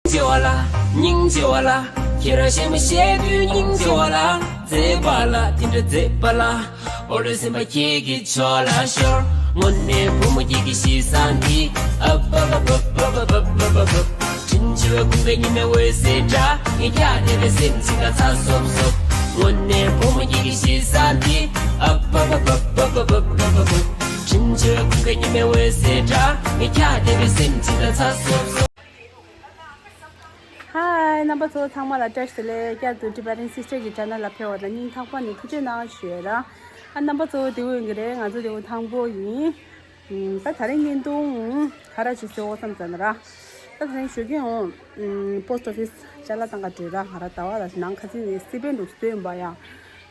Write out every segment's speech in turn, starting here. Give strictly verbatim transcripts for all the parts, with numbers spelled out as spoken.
ཆེ་བ་ལ། སྙིང་རྗེ་བ་ལ། ཁྱེད་རང་གཞན་མ་བཤད་དུས་སྙིང་རྗེ་བ་ལ། མཛེས་པ་ལ་དེ་འདྲ་མཛེས་པ་ལ། འོ་ལོ་སེམས་པ་ཁྱེད་ཀྱི་ཕྱོགས་ལ་ཤོར། དངོས་གནས་བུ་མོ་ཁྱེད་ཀྱི་གཤིས་བཟང་འདི། ཨབ་ཨབ་ཨབ། དྲིན་ཆེ་བའི་ཁུངས་དཀར་ཉི་མའི་འོད་ཟེར་འདྲ། ངས་ཀྱང་དེ་འདྲ་སེམས་ཅིག་ལ་ཚ་སོབ་སོབ། དངོས་གནས་བུ་མོ་ཁྱེད་ཀྱི་གཤིས་བཟང་འདི། ཨབ་ཨབ་ཨབ། དྲིན་ཆེ་བའི་ཁུངས་དཀར་ཉི་མའི་འོད་ཟེར་འདྲ། ངས་ཀྱང་དེ་འདྲ་སེམས་ཅིག་ལ་ཚ་སོབ་སོབ། ཧའི། རྣམ་པ་ཚོ་ཚང་མ་ལ་བཀྲ་ཤིས་བདེ་ལེགས། བསྐྱར་དུ་Tibetan Sister གི་channel ལ་ཕེབས་པ་དང་སྙིང་ཐག་པ་ནས་ཐུགས་རྗེ་གནང་ཞུ་ཡ་ར། ཨ། རྣམ་པ་ཚོ་བདེ་པོ་ཡིན་གྱི་རེད། ང་ཚོ་བདེ་པོ་ཐང་པོ་ཡིན། ཨུམ། ད་དེ་རིང་བརྙན་ཐུང་ག་རེ་ཅིག་བཟོ་དགོས་བསམ་ཙང་ན་ར། ད་དེ་རིང་ཞོགས་ཀས་འོང་། ཨུམ། Post Office ཅ་ལག་བཏང་ག་འགྲོ་ར། ང་ར་ཟླ་བ་ལ་ནང་ཁ་སང་ནས་སི་པན་འདུག་བཟོས་ཡིན་པ་ཡ།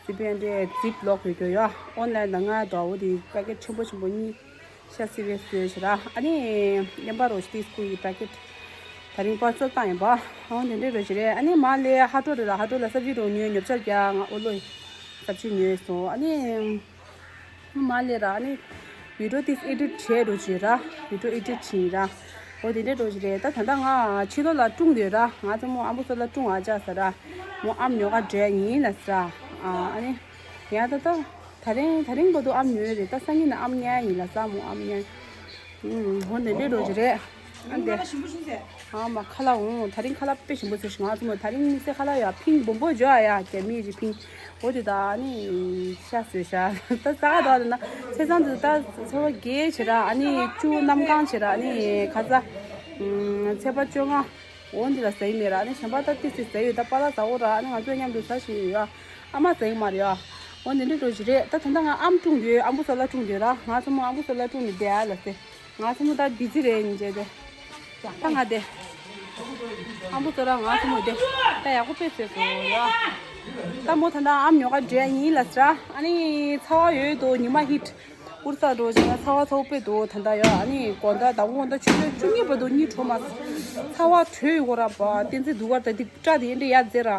སི་པན་དེ་Ziploc ཡོད་རྒྱུ་ཡ། Online ནང་ང་དོ་འོ་དེ་པེ་ཀེཊ་ཆེན་པོ་ཆེན་པོ་གཉིས། ཤ་སི་པན་བཟོས་བྱས་ར། ཨ་ནི་གཉན་པ་རོ་ཤི་ཏི་སྐུ་ཡི་པེ་ཀེཊ་དེ་རིང་པར་སལ་བཏང་ཡིན་པ། འོ་དེ་འདྲའི་རོ་ཞིག་རེད། ཨ་ནི་མར་སླེབས་ཧ་ཀྲོ་རེད་ལ། ཧ་ཀྲོ་ལ་སབ་ཇི་འདྲ་ཉོས། ཉོ་ཆ་རྒྱག་ང་ཨོ་ལོ་ཡི་སབ་ཇི་ཉོས་སོང་། ཨ་ནི་མར་སླེབས་ར། ཨ་ནི་བི་ཌི་ཡོ་ཏིས་ཨེ་ཌིཊ་བྱས་རོ་ཞིག་ར། བི་ཌི་ཡོ་ཨེ་ཌིཊ་བྱས་ར། འོ་དེ་འདྲའི་རོ་ཞིག་རེད། ད་ད་ལྟ་ང་ཕྱི་ལོགས་ལ་སྒྲུང་དེ་ར། ང་ཚོ་མོ་ཨམ་བུ་སོ་ལ་སྒྲུང་ཨ་ཅག་ཟེར་ར། མོ་ཨམ་ཉོ་ག་འགྲོ་ཡིན་ལ་ཟེར་ར། ཨ་ནི་ཡ་ད་ད། དེ་རིང་དེ་རིང་བར་དུ་ཨམ་ཉོས་རེད། ད་སང་ཉིན་ནས་ཨམ་ཉར་ཡིན་ལ་ཟེར། མོ་ཨམ་ཉར། ཨུམ། འོ་འདི་འདྲའི་རོ་ཞིག་རེད། ཨ་འདི། ཨ་མ་ཁ་ལག་འོང་། དེ་རིང་ཁ་ལག་དཔེ་ཞིམ་པོ་བཟོས་ཤག་ང་ཚོ་མོ་དེ་རིང་དམིགས་བསལ་ཁ་ལག་ཡ་ཕིང་སྦོམ་པོ་འཇོག་ཨ་ཡ། རྒྱ་མིའི་རི་ཕིང་། འོ་དེ་ད་ཨ་ནི་ཤ་བཟོས་ཤག་ད་ཟ་ག་འདུག་ལབ་ན་ཚེས་བཟང་དུ་ད་ཚེས་པ་བརྒྱད་བྱས་ར། ཨ་ནི་བཅུ་གནམ་གང་བྱས་ར། ཨ་ནི་ཁ་ས། ཨུམ། ཚེས་པ་བཅོ་ལྔ། འོ་འདི་ལ་ཟ་ཡི་མེད་ར། ཨ་ནི་གཞན་པ་ད་ཏི་སི་ཟ་ཡོད། ད་པཱ་ལགས་ཟ་འོ་ར། ཨ་ནི་ང་ཚོ་མཉམ་དུ་ཟ་བཞིན་ཡོད་ཨ། ཨ་མ་ཟ་ཡི་མ་རེད་ཨ། འོ་འདི་འདྲ་འགྲོ་བཞིན་རེད། ད་ད་ལྟ་ང་ཨམ་སྒྲུང་དུ་ཡོད། ཨམ་བུ་སོ་ལ་སྒྲུང་དུ་ཡོད་ར། ང་ཚོ་མོ་ཨམ་བུ་སོ་ལ་སྒྲུང་དུ་བསྡད་ཨ་ལ་སེ། ང་ཚོ་མོ་ད་བི་ཛི་རེད་ཉིན་བྱས་ཏེ། ད་ང་བསྡད། ཨམ་བུ་སོ་ར་ང་ཚོ་མོ་བསྡད། ད་ཡག་པོ་དཔེ་བཟོས་སོང་ཡ། ད་མོ་ད་ལྟ་ཨམ་ཉོ་ག་འགྲོ་ཡ་ཡིན་ལ་ཟེར་ར། ཨ་ནི་ཚ་བ་ཡོད་དོ། ཉི་མ་ཧིཊ། ཨུར་ས་འགྲོ་བྱས་ན་ཚ་བ་ཚ་བོ་དཔེ་འདུག་ད་ལྟ་ཡ། ཨ་ནི་དགོང་དག་ཟླ་ངོ་ད་ཆུ་ཚོད་བཅུ་གཉིས་བར་དུ་གཉིད་བྲོ་མ་སོང་། ཚ་བ་དྲོད་ཡོད་ར་པ། བསྟན་འཛིན་སྡུག་གར་ད་འདི་སྐྲ་དེ་འདྲ་ཡ་མཛེས་ར།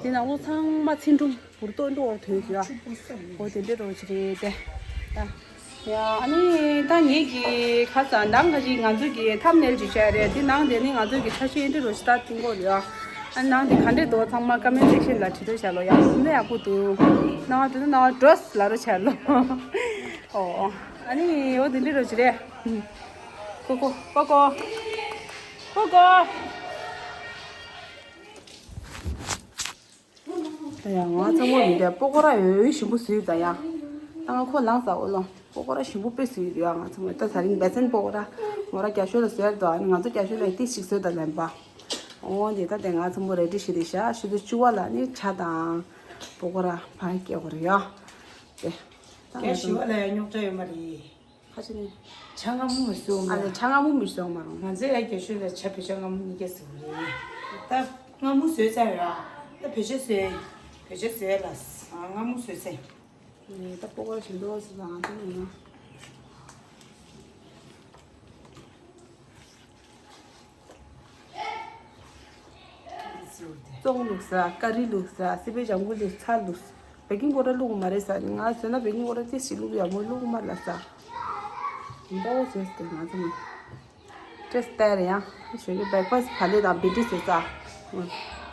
འདི་ནང་ལོགས་ཚང་མ་ཚིལ་གྲུམ་བུར་ཏོག་འདྲ་བོར་ཐོན་ཟེར་ཡ། འོ་དེ་འདྲ་རོ་ཞིག་རེད་དེ། ད་ཡ། ཨ་ནི་ད་ངེད་ཀྱི་ཁ་སང་ནང་ཁ་ཅིག་ང་ཚོ་གི་ཐམ་ནེལ་ཅིག་བྱས་རེད། འདི་ནང་དེ་ནི་ང་ཚོ་གི་ཁྲ་ཤིང་འདི་རོ་ཞིག་ད་ཏིང་གོ་ལ་ཡ། ཨ་ནང་དེ་ག་འདྲས་འདུག་ཚང་མ་ཀ་མེན་སེག་ཤན་ལ་བྲིས་རོགས་བྱ་ལོ། ཡག་པོ་ན་ཡག་པོ་འདུག་སྣང་བ་འགྲོ་ན་སྣང་བ་འགྲོ་ལ་རོགས་བྱ་ལོ། ཨོ། ཨ་ནི་འོ་དེ་འདྲ་རོ་ཞིག་རེད། ཀོ་ཀོ་ཀོ་ཀོ། ཀོ་ཀོ། ད་ཡང་ང་ཚང་མ་མི་འདྲ་པོ་ཀོ་ར་ཡོད་ཞིམ་པོ་བཟོས་ད་ཡང་། ད་ང་ཁོ་ལངས་ས་འོ་ལོ། པོ་ཀོ་ར་ཞིམ་པོ་དཔེ་བཟོས་ཡོད་ཡ། ང་ཚང་མ་ད་ད་རིང་བེ་སན་པོ་ཀོ་ར་མོ་ར་རྒྱ་ཤོད་ལ་བཟོས་ཡ་རེད་དོ། ཨ་ནི་ང་ཚོ་རྒྱ་ཤོད་ལ་ཏིས་ཞིག་བཟོས་ད་ལན་པ། འོ་འདི་ད་དེ་ང་ཚང་མ་རེ་ཌི་ཞིག་རེད་ཤག་ཆུ་ཚོད་བཅུ་པ་ལ་ནི་ཇ་དང་པོ་ཀོ་ར་ཕར་སྐྱེལ་དགོས་རེད་ཡ། དེ། ད་རྒྱ་ང་ཤི་ཚང་མ་བ་ལ་ཡ་རྙོག་དྲ་ཡོད་མ་རེད། ཁ་ཆེ་ནས། ཇ་མངར་མོ་མི་བཟོ་ཨ་མ། ལེ་ཇ་མངར་མོ་མི་བཟོ་མ་རུང་། ང་ཚོའི་ཨ་རྒྱ་ཤོད་ལ་ཇ་བོད་ཇ་མངར་མོ་གཉིས་ཀ་བཟོ་གི་རེད། ད་མངར་མོ་བཟོས་ཚར་ཡོད་ཨ། ད་བོད་ཇ་བཟོས། བོད་ཇ་བཟོས་ལ། ཨ། མངར་མོ་བཟོས་ཚར། ནས་ད་པོ་ཀོ་ར་ཞིམ་པོ་ཟེར་ལ་ང་ཚོ་ཡིན་ན། བཙོང་བླུགས་ས། ཀ་རི་བླུགས་ས། སི་པན་ལྗང་གུ་བླུགས་ས། ཚྭ་བླུགས་ས། བེ་ཀིང་པའུ་ཌར་བླུགས་མ་རེད་ས། ང་བཟོས་ན་བེ་ཀིང་པའུ་ཌར་ཏོག་ཙམ་བླུགས་ཡ། མོ་བླུགས་མ་རེད་ས། འདྲ་བོ་བཟོས་ཏེ་ང་ཚོ་ནི་ཏྲེས་ཏེ་རེད་ཡ། ཞོགས་ཀྱི་བྷེག་ཕ་སི་ཕ་ལེ་དང་བི་ཏི་བཟོས་ས།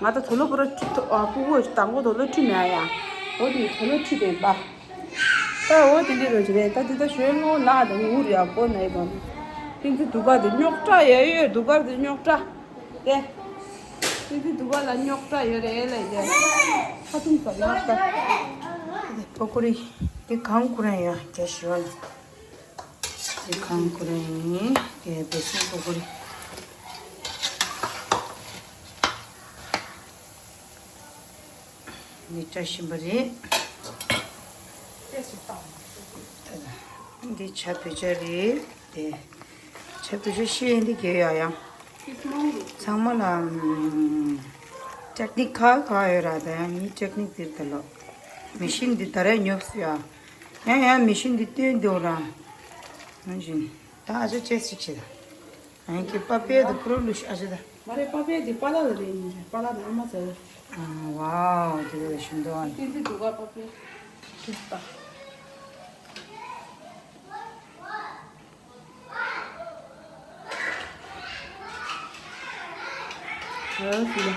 ང་ད་དུག་ལོག་པོ་ར་ཨ་ཕྲུ་གུ་དང་པོ་དུག་ལོག་ཁྲིད་མེད་ཡ། འོ་དེ་དུག་ལོག་ཁྲིད་དེ་པ། ད་འོ་དེ་འདྲ་རོ་ཅི་རེད། ད་དེ་ད་ཞོན་ངོ་ལ་དང་ངུ་རེད་ཡ། སྒོ་ནས་དང་། ཏིང་ཙི་དུག་ག་དེ་རྙོག་དྲ་ཡ་ཡོད། དུག་ག་དེ་རྙོག་དྲ། དེ། ཏིང་ཙི་དུག་ག་ལ་རྙོག་དྲ་ཡོད་རེད་ལ་ཡ། ཁ་ཐུམ་ས་རྙོག་དྲ། པོ་ཀོ་རི་དེ་གང་ཁུ་རན་ཡ་རྒྱ་ཞི་བ་ལ། དེ་གང་ཁུ་རན་ཡིན། དེ་བེ་སོན་པོ་ཀོ་རི། འདི་བཀྲ་ཤིས་པ་རེད། འདི་ཇ་བོད་ཇ་རེད། དེ་ཇ་བོད་ཇ་ཤེས་འདི་རྒྱལ་ཡ་ཡང་། ཚང་མ་ལ་ཨམ། ཊེག་ནིག་ཁག་ཁག་ཡོད་ར། ད་ཡང་ངའི་ཊེག་ནིག་འདིར་ད་ལོ། མེ་ཤིན་འདི་ད་རེས་ཉོབ་སོང་ཡ། ཡང་ཡང་མེ་ཤིན་འདི་བཏོན་འདུག་ར། ནང་བཞིན་ད་ཨ་ཅག་ཅེས་ཅིག་བྱེད་ད། ཨ་ཀི་པ་པེ་དུ་ཁུ་རུ་ལུ་ཤ་ཨ་ཅག་ད། མ་རེད། པ་པེ་འདི་པ་ལ་ལ་རེད། ཡིན་རེད། པ་ལ་ད་ཨ་མ་ཟེར། ཨ་ཝའོ། དེ་ལ་ཤིན་ཏོ་ཨ། ཏིན་ཏི་འདུག་ག་པ་པེ། ཏིན་ཏི་ད། ཨ་སི་ལ།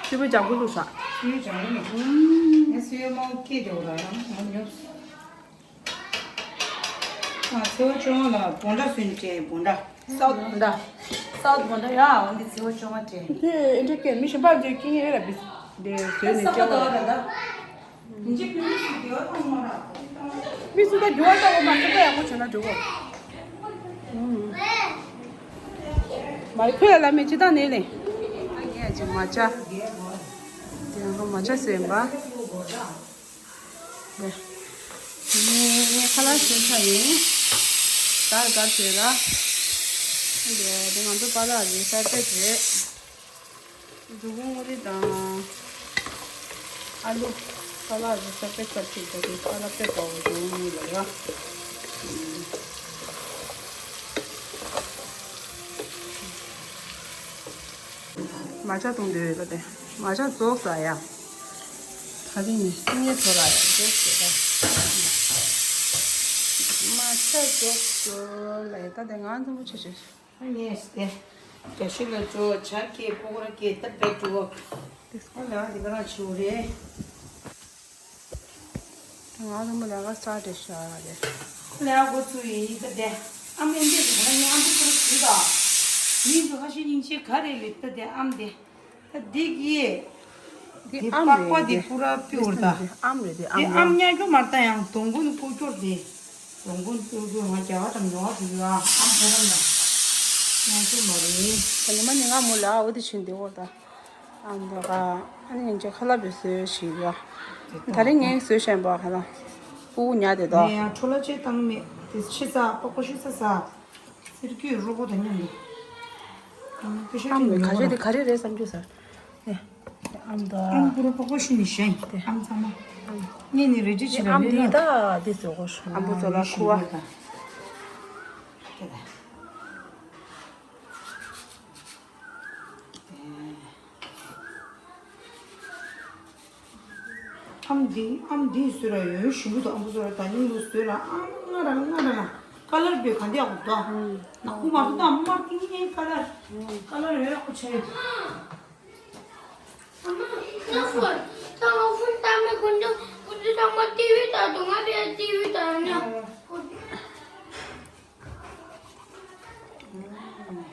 སི་པོ་ལྗང་ཁུ་བླུགས་ཤག་སི་པོ་ལྗང་ཁུ་བླུགས། ཨ་སི་པོ་མང་སྐྱེས་འགྲོ་ར་ཡང་མང་ཉོབ། ཨ་སི་པོ་ལྕང་ལ་བོ་ཌ་སུན་ཅན་བོ་ཌ། སའུཐ་བོ་ཌ། སའུཐ་བོ་ཌ་ཡ་འོན་ཏེ་སི་པོ་ལྕང་ཅན། དེ་ཨེ་འདྲ་སྐད་མི་གཞན་པ་འདི་སྐད་ངེས་ར་བི་དེ་བཟོས་ནས་སྐྱེ་བ་ར། མི་སུ་ད་རྒྱུ་བ་ལྟ་བུ་མ་སུ་ད་ཡག་པོ་བྱུང་ན་འགྲོ་གོ། མ་རེད་ཁོས་ལ་མི་ཅི་ད་ནས་ལེ། ངས་ཅི་མ་ཅ། དེ་ཡང་མ་ཅ་ཟེར་བ། དེ་ནས་ཁ་ལག་བཟོས་ཚར་ཡིན། དར་དཀར་བཟོས་ར། དེ་ང་ཚོ་པ་ལགས་རེད་གསར་པ་རེད། འབྲུ་གུ་ངོ་རི་དང་། ཨ་ལུ། ཁ་ལག་རེད་གསར་པ་གསར་ཅིག་ད་དེ་ཁ་ལག་པད་དཀར་པོ་འབྲུ་གུ་ངོ་རི་ལ་ར། མ་ཅ་བཏུང་འདོད་ཡོད་པ་དེ། མ་ཅ་རྫོགས་ས་ཡ། ད་རིང་ནི་སི་ཉེ་ཚོ་ར་རྫོགས་ས་ད། མ་ཅ་རྫོགས་སོ་ལ་ཡ་ད་དེ་ང་འཛོམས་པོ་ཆེ་ཆེ། ངས་དེ། རྒྱ་ཤུལ་ལ་ཚོ་ཇ་སྐྱེས་ཕོ་ཁོ་ར་སྐྱེས་ད་པེ་ཀྲུ་བོ། ཨ་ལ་དེ་ག་རང་ཆུ་རེད། ང་རང་མོ་ལས་ཀ་སྟྲ་ཏེ་ཤ་རེད། ལས་ཀ་འགོ་ཚུགས་ཡིན་ད་དེ། ཨ་མ་འདི་ཟེར་ན་ངའི་ཨ་མ་ཁོ་ར་ཞུ་ད། མིང་དུ་ཁ་ཤས་སྙིང་རྗེ་ག་རེ་ལེབ་ད་དེ་ཨམ་དེ། ད་འདི་གི། འདི་འདི་ཨམ་པགས་པ་རེད་འདི་དེ། པུ་ར་པིའུར་ད། འདི་ཨམ་རེད་འདི་ཨམ་འདི་ཨམ་ཉག་གི་མ་ད་ཡང་དོང་ཀུན་ཀུ་ཀྱོར་དེ། དོང་ཀུན་ཀུ་ཀྱོར་ང་རྒྱ་གར་དང་ཉོ་བ་དེ་ཡོད་ཨ་ཨམ་ཁོ་ར་ན། ང་ཚོ་མ་རེད། ད་ཉི་མ་ཉི་ང་མོ་ལ་འོ་དེ་ཕྱིན་དེ་འོ་ད། ཨ་འདི་ག་ཨ་ནི་ཉིན་ཅིག་ཁ་ལག་པའི་བཟོས་ཞིག་ཡ། ད་རིང་ངས་བཟོས་བཞིན་པ་ཁ་ལག་སྤུ་གུ་ཉལ་དེ་དོ། ངས་ཡང་འཕྲོ་ལ་ཆས་བཏང་མེད་དེ་ཕྱི་ས་པགས་པ་ཤུ་ས་ས། སིར་ཀུའི་རོ་གོ་དང་མཉམ་དུ། ཨ་ནི་པེ་ཤ་ཨམ་ཅིག་ཉོ་ག་ཤེད་དེ་ག་རེ་རེད་བསམ་རྒྱུ་ས། ཨེ། ཨམ་དོ། ཨམ་ཀུ་རུ་པགས་པ་ཤུ་ནི་ཞན་ཨམ་ཚང་མ། ངས་ནི་རེ་ཅི་ཆེ་ལ་ཨམ་རེ་འདི་ལ། ད་འདི་བཟོ་གོ་ཨམ་བུ་ཚོ་ལ་ཁུ་བ། ཨམ་འདི་ཨམ་འདི་བཟོས་ར་ཡོད་ཞུ་གི་འདུག་ཨམ་བུ་བཟོས་ར་ད་ཉིན་ལུ་བཟོས་ར་ཨམ་ང་ར་ང་ར་ལ་ཀ་ལར་བེ་ག་འདི་ཨ་གོ་ད་ན་ཁུ་མ་གོ་ད་ཨམ་མར་ཏིང་ངེ་ཀ་ལར་ཀ་ལར་ཡོད་ཨ་གོ་ཆ་ཡོད། ཨ་མ་ང་ཧོན་ད་ང་ཧོན་ད་མ་ཀུན་ཏུ་ཀུན་ཏུ་ད་མ་ཏི་བི་ད་དུ་ང་བེ་ཏི་བི་ད་ཉ།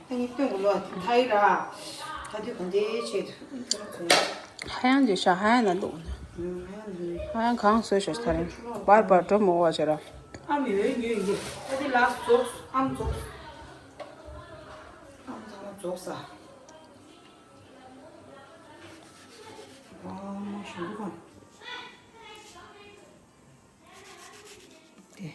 ཨ་ནི་སྟོན་གོ་ལོ་ཐའི་ར། ད་དུས་གང་དེ་ཆེད་དུ། ཧ་ཡང་ལས་ཤ་ཧ་ཡང་ན་འདུག་ཧ་ཡང་གང་བཟོས་ཤོག་ད་རིང་བར་བར་འགྲོ་མོ་བ་བྱེད་ར། ཨ་མི་འོས་ཉོས་ཡིན་གྱི་ཨ་དེ་ལ་རྫོགས་ཨམ་རྫོགས། ཨམ་ཚང་མ་རྫོགས་ས། ཨ་མ་ཞུ་གོ་དེ།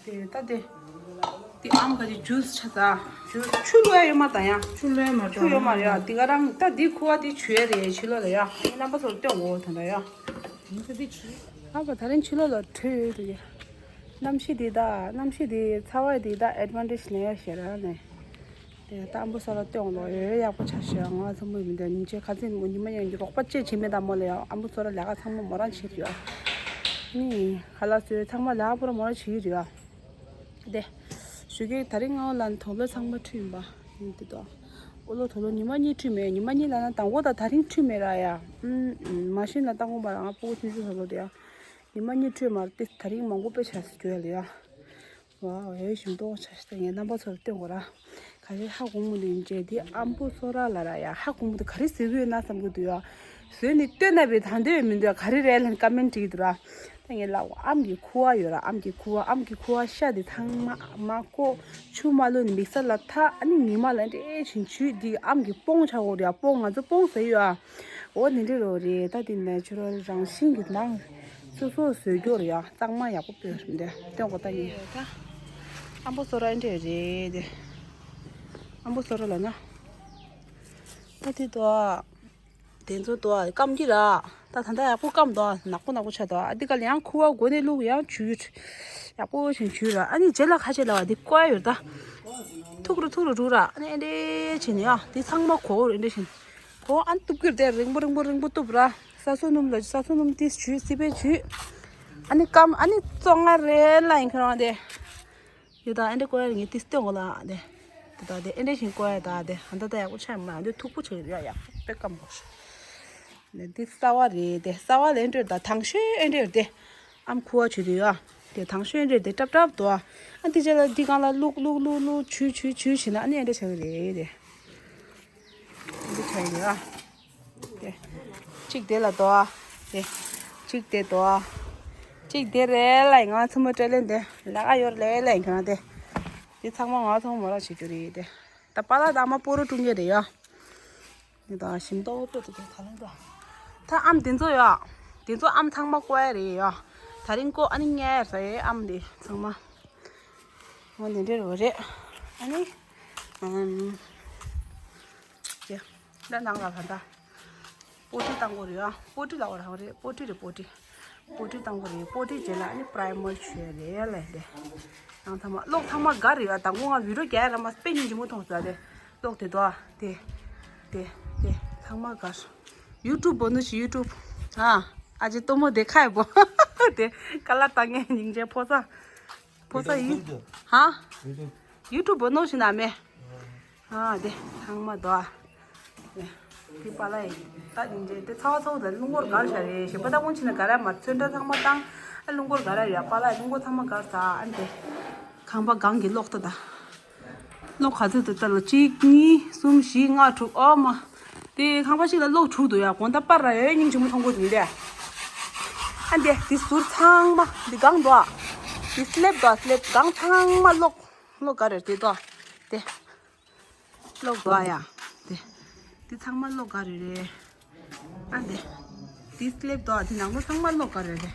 དེ་ད་དེ། དེ་ཨམ་ག་ཅིག་ཇུས་ཆ་ད། ཇུས་ཆུ་བླུགས་ཡ་ཡོད་མ་ད་ཡ། ཆུ་བླུགས་ཡ་མ་ཆུ་ཡོད་མ་རེད་ཡ། དེ་ག་རང་ད་དེ་ཁུ་བ་དེ་ཆུ་ཡ་རེད་ཕྱི་ལོགས་ལ་ཡ། རྣམ་པ་ཚོར་སྟོན་འོ་ད་ད་ཡ། ཨ་བ་ད་རིང་ཕྱི་ལོགས་ལ་དྲོད་ཡོད་དེ། གནམ་གཤིས་དེ་ད་གནམ་གཤིས་དེ་ཚ་བ་དེ་ད་ཨེ་ཌི་ཝན་ཊེ་ཇི་ལེན་ཡ་ཞེ་ར་ནས། དེ་ད་ཨམ་བུ་ས་ལ་སྟོན་ལོ་ཡོད་ཡག་པོ་ཆ་ཤེས་ང་ཚོ་མོ་མི་འདྲ་ཉིན་བྱེད་ཁ་ཚིག་མོ་ཉི་མ་ཡང་གི་རོགས་པ་ཅེས་བྱེད་མེད་ད་མོ་ལ་ཡ་ཨམ་བུ་ཚོ་ར་ལས་ཀ་ཚང་མ་མོ་རང་བྱེད་ཀྱི་ཡོད། ནི་ཁ་ལག་བཟོས་ཚང་མ་ལས་ཀ་པོ་ར་མོ་རང་བྱེད་ཀྱི་ཡོད། དེ། ཞུ་གི་ད་རིང་ང་ལ་དོ་ལོ་ཚང་མ་ཁྲུས་ཡིན་པ། ཡིན་དེ་དོ། ཨོ་ལོ་དོ་ལོ་ཉི་མ་གཉིས་ཁྲུས་མེད་ཉི་མ་གཉིས་ལ་ན་དང་པོ་དང་ད་རིང་ཁྲུས་མེད་ར་ཡ། ཨུམ་ཨུམ་མ་ཤེས་ན་ཏང་གོ་མ་ར་ང་སྤུ་གུ་ཐུན་ཚོད་དོ་ལོ་དེ་ཡ། ཉི་མ་གཉིས་ཁྲུས་མ་ར་དེ་ད་རིང་མང་པོ་དཔེ་ཆ་ཟེར་རྒྱུ་ཡ་ལ་ཡ། ཝའོ་ཨེ་ཞིམ་ཏོག་ཆ་ཤ་ངའི་རྣམ་པ་ཚོར་སྟོན་གོ་ར། ག་རེ་ཧ་གོ་མོ་ནི་ཡིན་ཅེ་དེ་ཨམ་བུ་སོ་ར་ལ་ར་ཡ་ཧ་གོ་མོ་དེ་ག་རེ་ཟེར་གི་ཡོད་ན་བསམ་གི་འདུག་ཡ། བཟོས་ནས་སྟོན་ན་བས་ད་འདོད་མི་འདོད་ག་རེ་རེད་ལན་ཀ་མེན་བྲིས་འདུག་ར། ད་ངས་ལབ་ཨམ་གྱི་ཁུ་བ་ཡོད་ར། ཨམ་གྱི་ཁུ་བ་ཨམ་གྱི་ཁུ་བ་ཤ་དེ་ཚང་མ་མ་བཀོག་ཆུ་མ་བླུགས་ནས་མིག་སར་ལ་ཐ། ཨ་ནི་ཉི་མ་ལ་འདྲེས་བཞིན་བྱུས་འདི་ཨམ་གྱི་སྤོང་ཆགས་འོ་རེད་ཡ། སྤོང་ང་ཚོ་སྤོང་ཟེར་ཡོད་ཨ། འོ་ནི་འདྲེ་རོ་རེད། ད་དེ་ནས་ཆུ་རོ་རང་བཞིན་གྱི་ནང་སོ་སོ་བཟོས་རྒྱུ་རེད་ཡ། གཙང་མ་ཡག་པོ་སྤོས་རེད་འདི་སྟོན་གོ་ད་ཡིན། ཨམ་བུ་སོ་ར་འདྲེ་རེད་དེ། ཨམ་བུ་སོ་ར་ལ་ན། ད་དེ་དོ། དེ་ཚོ་དོ་སྐམ་གྱི་ར། ད་ད་ལྟ་ཡག་པོ་སྐམ་དོ། ནག་པོ་ནག་པོ་ཆགས་དོ། ཨ་འདི་ག་ལ་ཡང་ཁུ་བ་སྒོ་ནས་བླུགས། ཡང་བྱུས་ཡག་པོ་ཞིག་བྱུས་ར། ཨ་ནི་རྗེས་ལ་ཁ་ཤས་ལ་བ་འདི་བཀོལ་ཡོད་ད། ཐུག་རུ་ཐུག་རུ་རུ་ར། ཨ་ནི་ཨེ་འདྲེ་བྱས་ནས་ཡ་འདི་ཚང་མ་གོ་རུ་ཨེ་འདྲེ་བྱས་ནས་གོ། ཨ་ནི་གཏུབ་ཀྱི་རེད་དེ། རིང་པོ་རིང་པོ་རིང་པོ་གཏུབ་ར། ས་སོ་སྣུམ་ལ་ས་སོ་སྣུམ་ཏིས་བྱུས་སི་པན་བྱུས། ཨ་ནི་སྐམ། ཨ་ནི་བཙོ་ང་རེ་ལ་ཡིན་ཁྱོད་རང་དེ། ཡོད་ད། ཨེ་འདྲེ་བཀོལ་ཡ་ངས་ཏིས་སྟོན་གོ་ལ་དེ། དེ་ད་དེ་ཨེ་འདྲེ་བཞིན་བཀོལ་ཡ་ད་དེ། ཨ་ད་ད་ཡག་པོ་ཆགས་མ་འདི་མཐུག་པོ་ཆགས་ཡོད་ཡ། ཡག་པོ་དཔེ་སྐམ་པོ་ཞིག་ནས་འདི་གསར་བ་རེད་དེ། གསར་བ་ལས་འདྲེ་ད་དང་ཤོས་ཨེ་འདྲེ་དེ། ཨམ་ཁུ་བ་བྱུས་དུས་ཡ། དེ་དང་ཤོས་ཨེ་འདྲེ་དེ་ཀྲབ་ཀྲབ་དོ། ཨ་འདི་རྗེས་ལ་འདི་སྒང་ལ་བླུག་བླུག་བླུག་བླུག་བྱུས་བྱུས་བྱུས་བྱས་ན་ཨ་ནི་ཨེ་འདྲེ་ཆགས་ཀྱི་རེད་དེ། འདི་ཆགས་ཡོད་ཨ། དེ། གཅིག་དེ་ལ་དོ་ཨ། དེ། གཅིག་དེ་དོ་ཨ། གཅིག་དེ་རེད་ལ་ཡིན། ང་ཚོ་མ་སྤྲད་ལེན་དེ་ལ་ཨ་ཡོར་ལེ་ལ་ཡིན་ཁྱོད་དེ། དེ་ཚང་མ་ང་ཚོ་མོ་ར་བྱེད་རྒྱུ་རེད་དེ། ད་པཱ་ལགས་ད་མ་པོ་རོ་ཀྲུང་གེ་རེད་ཡ། འདི་ད་ཞིམ་ཏོག་ཏོག་དེ་ག་ལེན་ད། ད་ཨམ་དེ་ཚོ་ཡ། དེ་ཚོ་ཨམ་ཚང་མ་བཀོལ་ཡ་རེད་ཡ། ད་རིང་བཀོལ། ཨ་ནི་ཉལ་ཡ་རེད་ཨམ་དེ་ཚང་མ། འོ་འདི་འདྲ་རེད། ཨ་ནི། ཨམ། ཡ། ད་ནང་ལ་བ་ད། པོ་ཏི་བཏང་དགོས་རེད་ཨ། པོ་ཏི་ལ་བ་རང་རེད། པོ་ཏི་རེད། པོ་ཏི། པོ་ཏི་བཏང་དགོས་རེད། པོ་ཏི་རྗེས་ལ་ཨ་ནི་པྲའི་མར་བྱས་རེད་ལས་དེ། ཡང་ཚང་མ་གློག་ཚང་མ་དགའ་རེད་ཨ། དང་པོ་ང་བི་ཌིའོ་རྒྱག་ཡ་ར་མ་དཔེ་སྙིང་རྗེ་མོ་མཐོང་ས་དེ། གློག་དེ་དོ་ཨ། དེ། དེ། དེ། ཚང་མ་དགའ། ཡུ་ཊུབ་བོ་ནུ་ཞི་ཡུ་ཊུབ། ཨ། ཨ་ཅེ་ཏོ་མོ་དེ་ཁ་ཡི་བོ། དེ་ཀ་ལ་ཏང་ངེ་སྙིང་རྗེ་ཕོ་ས། ཕོ་ས་ཡིན། ཧ། ཡུ་ཊུབ་བོ་ནོ་ཞིག་ན་མེ། ཨ་དེ་ཚང་མ་དོ། དེ་པཱ་ལགས་ཡིན། ད་ཉིན་རེ་དེ་ཚ་བ་ཚ་བོ་དང་རླུང་འཁོར་གར་བཞག་རེད་ཞེས་པ། ད་ཀུན་ཕྱིན་ན་ག་ར་མ་ཚོན་ཁྲ་ཚང་མ་བཏང་། ཨ་རླུང་འཁོར་ག་ར་ཡོད། པཱ་ལགས་རླུང་འཁོར་ཚང་མ་གར་ས། ཨ་དེ་ཁང་པ་སྒང་གི་གློག་ཏོ་ད། གློག་ག་ཚོད་དུ་ལྟ་ལ་གཅིག་གཉིས་གསུམ་བཞི་ལྔ་དྲུག་ཨོ་མ། དེ་ཁང་པ་ཞིག་ལ་གློག་དྲུག་འདུག་ཡ། དགོང་དག་པར་ར་ཡོད་སྙིང་རྗེ་མོ་མཐོང་གི་འདུག་ཡིན་དེ། ཨ་འདི་དེ་ཟུར་ཚང་མ་འདི་སྒང་འདུག་ཨ། དེ་སླེབ་འདུག་ཨ། སླེབ་སྒང་ཚང་མ་གློག་གློག་ག་རེ་དེ་འདུག་ཨ། དེ་གློག་འདུག་ཨ་ཡ། དེ་དེ་ཚང་མ་གློག་ག་རེ་རེད། ཨ་འདི་དེ་སླེབ་འདུག་ཨ། དེ་ནང་ལོ་ཚང་མ་གློག་ག་རེ་རེད།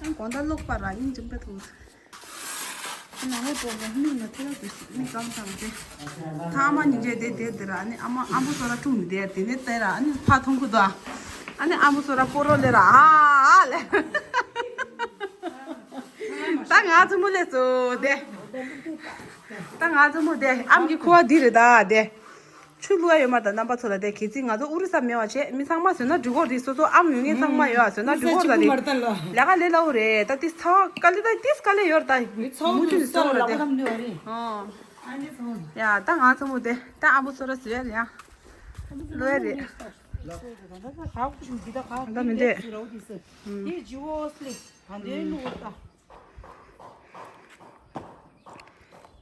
ཨ་དགོང་དག་གློག་པར་ར་སྙིང་རྗེ་མོ་མཐོང་། ནང་ལོ་གྲོགས་པོ་མིག་ན་ཐེ་ལ་དུ་མིག་གང་ཚང་སྟེ། ད་ཨ་མ་ཉིན་རེ་དེ་དེ་དེ་ར་ཨ་ནི་ཨ་མ་ཨ་མོ་སོ་ར་ཁྲུང་ནི་དེ་དེ་ནས་དེ་ར་ཨ་ནི་ཕ་མཐོང་གི་དོ། ཨ་ནི་ཨ་མོ་སོ་ར་པོ་རོ་ལེ་ར་ཨ་ཨ་ལེ། ད་ང་ཚོ་མོ་ལེ་སོ་དེ། ད་ང་ཚོ་མོ་དེ་ཨམ་གྱི་ཁུ་བ་འདི་རེད་ད་དེ། ཆུ་བླུག་ཡ་ཡོད་མ་རེད་ད་རྣམ་པ་ཚོ་ལ། དེ་གལ་སྲིད་ང་ཚོ་ཨོ་རི་ས་མེད་པ་བྱས་མི་ཚང་མ་བཟོས་ན་འགྲིག་གོ་རེད། སོ་སོ་ཨམ་ཡོད་མཁན་ཚང་མ་ཡོད་བཟོས་ན་འགྲིག་གོ་རེད། ལས་ཀ་ལས་སླ་བོ་རེད། ད་དེ་ཚ་བ་དཀའ་ལས་ད་ཏིས་དཀའ་ལས་ཡོད་རེད་ད། མུ་མཐུད་ནས་བཟོ་དགོས་རེད་དེ། ཨོ། ཡ་ད་ང་ཚོ་མོ་དེ་ད་ཨ་བུ་ཚོ་ར་བཟོས་ཡ་རེད་ཡ། བླུག་ཡ་རེད། ད་མི་འདོད།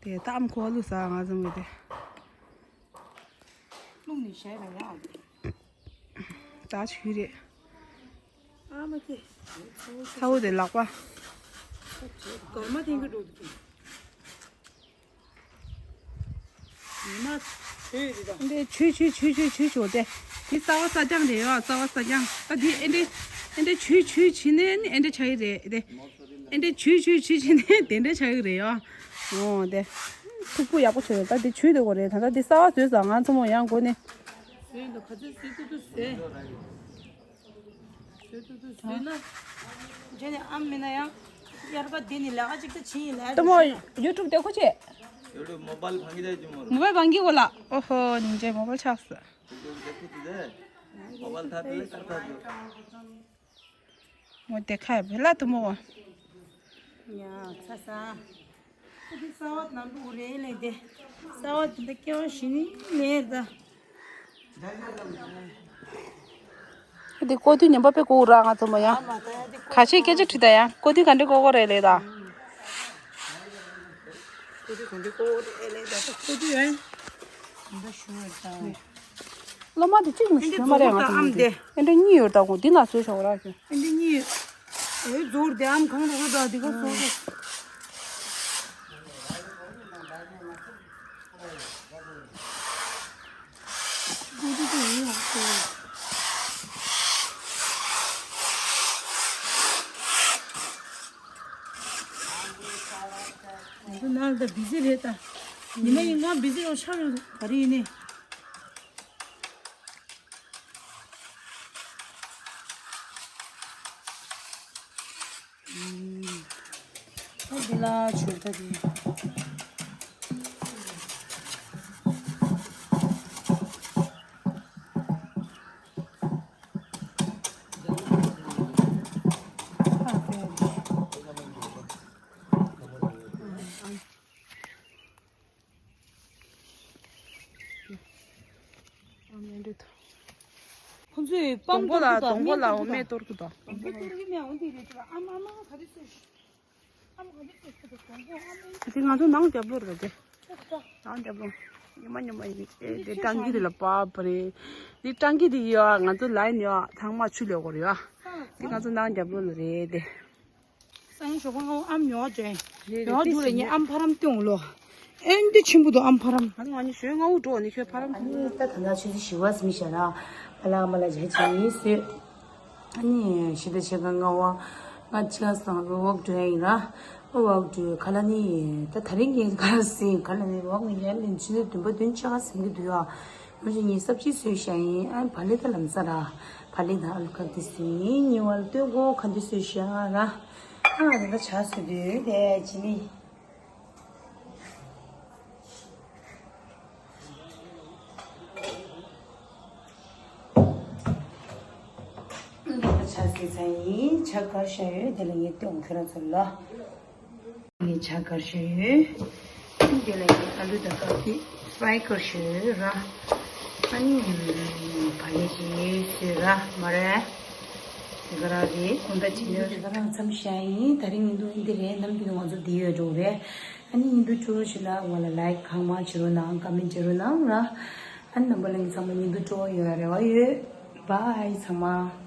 དེ་ཨམ་ཁོ་བླུག་ས་ང་ཚོ་མོ་དེ། བླུགས་ནས་བཞག་པ་ཡ། ད་ཆུ་རེད། ཨ་མ་ཀེ། ཚ་བོ་དེ་ལག་པ། གར་མ་ཐེན་གི་འགྲོ་འདུག་ཉི་མ་ཆོས་རེད་ད། འདི་ཆུ་ཆུ་ཆུ་ཆུ་ཆུ་ཆུ་དེ། དེ་རྩ་བ་རྩ་རྐྱང་རེད་ཡ། རྩ་བ་རྩ་རྐྱང་། ད་དེ་ཨེ་འདྲེ་ཨེ་འདྲེ་ཆུ་ཆུ་བྱིན་ནས་ནི་ཨེ་འདྲེ་ཆགས་ཀྱི་རེད་དེ། ཨེ་འདྲེ་ཆུ་ཆུ་ཆུ་བྱིན་ནས་དེ་འདྲེ་ཆགས་ཀྱི་རེད་ཡ། འོ་དེ། མཐུག་པོ་ཡག་པོ་བྱས་ཡོད། ད་དེ་ཆུ་དེ་གོ་རེད། ད་ལྟ་དེ་རྩ་བ་བཟོས་ཙང་ང་ཚོ་མོ་ཡང་སྒོ་ནས། བཟོས་འདུག་ག་ཚོད་བཟོས་ཏུ་ཏུ་བཟོས། བཟོས་ཏུ་ཏུ་བཟོས་ན། རྗེས་ནས་ཨམ་མིན་ན་ཡང་དབྱར་ཁ་དེ་ནི་ལས་ཀ་ཅིག་ད་ཕྱིན་ཡིན་ལས། ཏུ་མོ་ཡུ་ཊུབ་དེ་ཁོ་ཆེ། ཡུ་ཊུབ་མོ་བལ་བང་གི་ད་ཅུ་མོ་ར། མོ་བལ་བང་གི་གོ་ལ། ཨོ་ཧོ་ཉིན་རྗེས་མོ་བལ་ཆགས་སོ། མོ་བལ་ཐ་དེ་ལ་ཀར་ཐ་དེ། མོ་དེ་ཁ་བེ་ལ་ཏུ་མོ། ཡ་ཚ་ས། ཨ་དེ་ས་བ་ནང་དུ་རེ་ལེ་དེ། ས་བ་དེ་འདི་སྐྱེ་བ་ཞི་ནི་མེད་ད། ཨ་དེ་ཀོ་དུས་ཉན་པ་པེ་ཀོ་ར་ང་ཚོ་མོ་ཡ། ཁ་ཤས་སྐད་ཆ་དྲི་ད་ཡ། ཀོ་དུས་ག་འདྲེ་ཀོ་ཀོ་རེ་ལེ་ད། ཀོ་དུས་ག་འདྲེ་ཀོ་ཀོ་རེ་ལེ་ད། ཀོ་དུས་ཡ། འདི་ཤུ་ར་ད། སློབ་མ་དེ་གཅིག་མི་ཤེས་མ་རེད། ང་ཚོ་ཨམ་དེ་ཨེ་འདྲ་གཉིས་ཡོད། ད་གོ་འདི་ན་བཟོས་ཤོག་ར་ཞུ། ཨེ་འདྲ་གཉིས་ཡོད། འོ་ཟོར་དེ་ཨམ་གང་རུ་ད་འདི་ག་བཟོ་ཤོག་ང་ཚོ་ནང་ལ་ད་བི་ཟི་རེད་ད། ཉི་མ་ཡིན་གང་བི་ཟི་ཡོང་ཆགས་ཡོང་ག་རེ་ཡིན་ནི། ཨ་འདི་ལ་ཆུར་ད་དེ། ཁོང་ཚོས་སྡོང་པོ་ལ་སྡོང་པོ་ལ་འོ་མས་གཏོར་གི་འདུག་སྡོང་པོ་གཏོར་གི་མེད། འོ་འདི་རེད་ཅེས་ཨ་མ་ཨ་མ་ག་རེ་ཟེར། ཨ་མ་ག་རེ་ཟེར་ཁྱོད་ཀྱི་སྡོང་པོ་ཨ་མ། དེ་ང་ཚོ་ནང་རྒྱབ་ལོགས་རེད་དེ། ནང་རྒྱབ་ལོགས། ཉི་མ་ཉི་མ་ཡིན། ཨེ་དེ་ཊང་ཀི་དེ་ལ་པ་པ་རེད། དེ་ཊང་ཀི་དེ་ཡོད། ང་ཚོ་ལའིན་ཡོད། ཚང་མ་ཆུ་ལས་སྐོར་ཡོད། དེ་ང་ཚོ་ནང་རྒྱབ་ལོགས་ལ་རེད་དེ། སང་ཉིན་ཞོགས་པ་སྔ་པོ་ཨམ་ཉོ་བ་འགྲོ་ཡིན། རེད་རེད། ཉོ་བ་འགྲོ་ལ་ངས་ཨམ་ཕ་རམ་སྟོན་ལོ། ཨེ་འདི་ཆེན་པོ་འདུག་ཨམ་ཕ་རམ། ཨ་ནི་ང་ནི་ཞོགས་སྔ་པོ་འགྲོ་ནི་ཁྱོད་ཕ་རམ། ཨ་ནི་ད་ད་ལྟ་ཆུ་ཚོད་བཞི་པ་ཟིན་ཤག་ར། ཨ་ལ་ཨ་མ་ལ་བྱ་བྱེད་ཡིན་ཟོས། ཨ་ནི་ཤི་ད་ཆེ་ག་ང་བ་ང་ཅི་ག་སང་རུ་ཝོག་འགྲོ་ཡ་ཡིན་ར། ཨ་ཝོག་འགྲོ་ཁ་ལ་ནི་ད་ད་རིང་གི་ཁ་ལ་ཟིན་ཁ་ལ་ནི་ཝོག་ངི་ཉལ་ལིན་ཆུ་ཚོད་བདུན་པ་བདུན་ཅག་ཟིན་གི་འདུག་ཡ། ང་ཚོ་གཉིས་སབ་ཅི་བཟོས་བཞག་ཡིན། ཨ་བག་ལེབ་དང་ལམ་སང་ར། བག་ལེབ་དང་ཨ་ལུ་ཁ་འདི་བཟོས་ཡིན། གཉིས་པ་ལ་སྟོད་གོ་ཁ་འདི་བཟོས་བཞག་ར། ཨ་ང་ད་ལྟ་ཇ་བཟོས་དུས་དེ་ཇི་མི། ཨ་ད་ལྟ་ཇ་བཟོས་ཚར་ཡིན། ཇ་གར་བཞག་ཡོད། དེ་ལ་ངས་སྟོན་ཁྱོད་རང་ཚོ་ལ། ངས་ཇ་གར་བཞག་ཡོད། དེ་ལ་ངས་ཨ་ལུ་དང་ཀ་ཏི་ཕ་རའི་གར་བཞག་ཡོད་ར། ཨ་ནི་བག་ལེབ་ཅིག་བཟོས་ར་མ་རེད། དེ་ག་རང་རེད། གོང་ད་ཅི་ནས་དེ་ག་རང་མཚམས་བཞག་ཡིན། ད་རིང་ཉིན་ཐོ་འདི་རེད། ནམ་རྒྱུན་ང་ཚོ་འདི་ཡོད་འགྲོ་རེད། ཨ་ནི་ཉིན་ཐོ་སྤྲོ་བོ་ཞིག་ལ་ང་ལ་ལའིཀ་གང་མང་བྱེད་རོགས་གནང་། ཀ་མེན་བྱེད་རོགས་གནང་ར། ཨ་ནི་རྣམ་པ་ལྷན་རྒྱས་ཚང་མ་ཉིན་ཐོ་སྤྲོ་བོ་ཡོང་ཡ་རེ་བ་ཡོད། བཱའི་ཚང་མ།